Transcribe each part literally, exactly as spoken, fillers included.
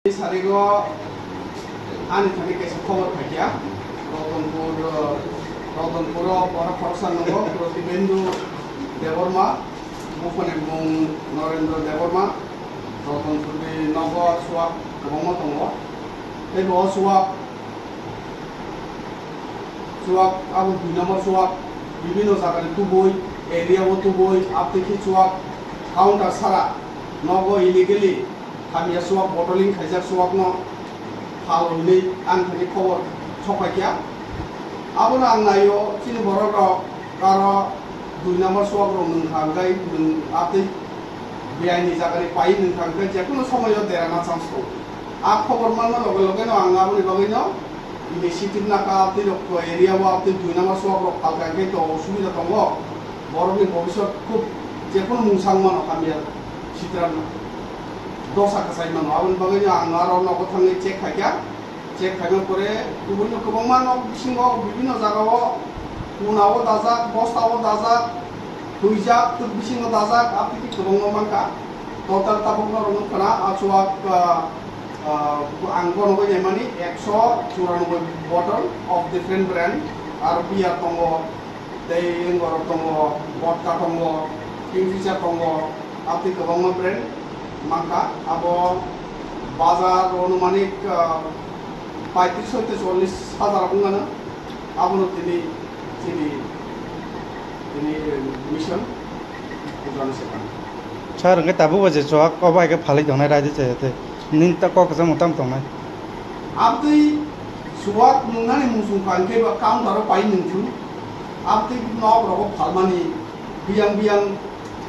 Sarigo ani thani kaisa khobor phaikha. Rotonpur, Rotonpuro borok khoroksa nungo Protibendhu Debbarma, buphani mung Norendra Debbarma. Rotonpurni nogo chuwak kwbangma tongo. Tei bo chuwak Chuwak abo dui number chuwak, bibino jagani tubui, area o tubui, apteki chuwak, counter sara, nogo illegally hamya chuwak, bottling khaijak chuwakno phal hwnwi ang thani khobor sokphaikha. Abono ang naio, chini borok rok aro dui number chuwak rok nwng kha hwnkhe nwng aptei biyai ni jagani pai nwng kha hwnkhe jekono somoyo derana chance tongo. A khobor manna loge loge no ang aboni bagwi no initiative naka, tei rok area o tei dui number chuwak rok phalka hwnkhe to osubida tongo. Borok ni bobiswt khub jephuru mungsang mano hamya sitra dosa kwchai mano. Aboni bagwi no ang aro nogo thangwi check khaikha. Check khaima pore kubun no kwbangma nok bisingo bibino jaga o kuna o dajak, bosta o dajak, huijak, tuk bisingo dajak, aptiki kwbangma mankha. Total tabuk norok nukha na, a chuwak, ah, ah, ang bono bai naimani ekso churanobboi bottle of different brand, aro beer tongo, tei engorok tongo, vodka tongo, Kingfisher tongo, aptwi kwbangma brand mankha. Abo bazar o anumanik, ah, paitris hoite chollis hajar wngmano. Abono tini, tini, tini mission pujani sepan. Sir, hwnkhe tabuk bo je chuwak obo hai khe phalwi tongnai raida chaya tei nini ta kok kwchangma tamo tongnai? Abtwi chuwak nungnani muchung kha hwnkhe ba counter o pai nungthung. Abtwi nok rogo phalmani biyang biyang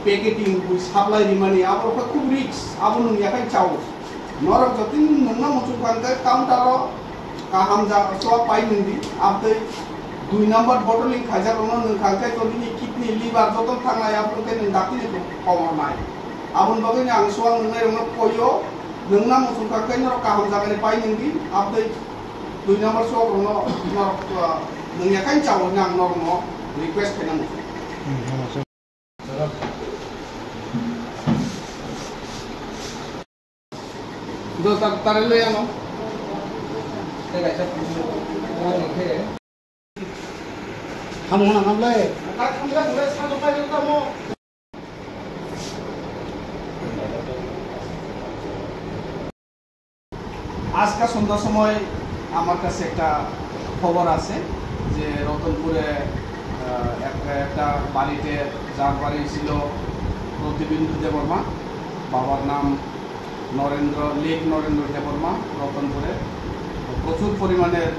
packeting bui supply rimani abo rok khe khub risk, abo nung yakhai chao. Norok jotoni nungna muchung kha hwnkhe counter o kaham jaga chuwak pai nungdi, abtwi dui number bottling khaijak rokno nung kha hwnkhe to nini kidney, liver joto thangnai, abo khe nung dakti ni kobornai. Aboni bagwi no ang chuwak nungnai rokno koio, nungna muchung kha hwnkhe norok kaham jagani pai nungdi, abtwi dui number chuwak rokno norok, ah, nung yakhai chao hwnwi ang norokno request khaina muchung. Hmm, hamya. Do tar-, tare loi ano. Tamo na hamle. আজকে সন্ধ্যার সময় আমার কাছে একটা খবর আছে যে রতনপুরে, আহ, একটা, একটা বাড়িতে, যার বাড়ি ছিল প্রতিবিন্দু দেববর্মা, বাবার নাম নরেন্দ্র, লেক নরেন্দ্র দেববর্মা, রতনপুরে প্রচুর পরিমাণের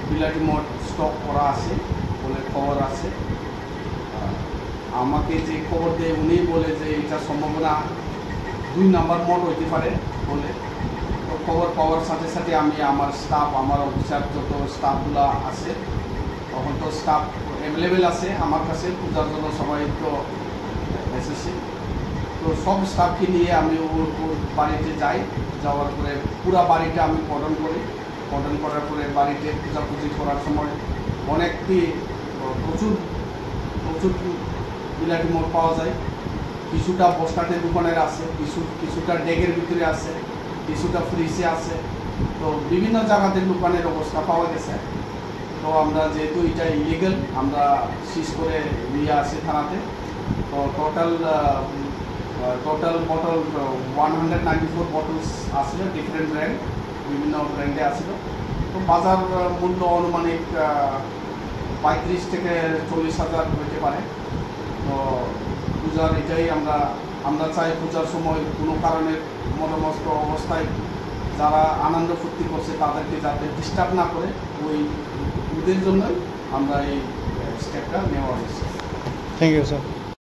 বিলাতি মদ স্টক করা আছে বলে খবর আছে। আহ, আমাকে যে খবর দেয়, উনি বলে যে এটা সম্ভাবনা দুই নাম্বার মদ হইতে পারে বলে। তো খবর পাওয়ার সাথে সাথে আমি আমার স্টাফ, আমার অফিসার, যত স্টাফগুলা আছে, তখন তো স্টাফ অ্যাভেলেবেল আছে আমার কাছে, পূজার জন্য সবাই তো এসেছে। তো সব স্টাফকে নিয়ে আমি ওর, ওর বাড়িতে যাই, যাওয়ার পরে পুরা বাড়িটা আমি কর্ডন করি। কর্ডন করার পরে বাড়িতে খোঁজাখুঁজি করার সময় অনেকটি, আহ, প্রচুর, প্রচুর বিলাতি মদ পাওয়া যায়। কিছুটা বস্তাতে দোকানের আছে, কিছু, কিছুটা ডেগের ভিতরে আছে, কিছুটা ফ্রিজে আছে। তো বিভিন্ন জায়গাতে দোকানের অবস্থা পাওয়া গেছে। তো আমরা যেহেতু এটা ইলিগাল, আমরা সিজ করে নিয়ে আসি থানাতে। তো total, ah, ah, total bottle, ah, one hundred ninety four bottles আছিল, ডিফারেন্ট ব্র্যান্ড, বিভিন্ন ব্র্যান্ডে আছিল। তো বাজার, আহ, মূল্য আনুমানিক, আহ, পঁয়ত্রিশ থেকে চল্লিশ হাজার হইতে পারে। তো পূজার এটাই আমরা, আমরা চাই পূজার সময় কোনো কারণে মদমস্ত অবস্থায় যারা আনন্দ ফুর্তি করছে তাদেরকে যাতে ডিস্টার্ব না করে, ওই ওদের জন্যই আমরা এই, আহ, স্টেপটা নেওয়া হয়েছে। Thank you, sir.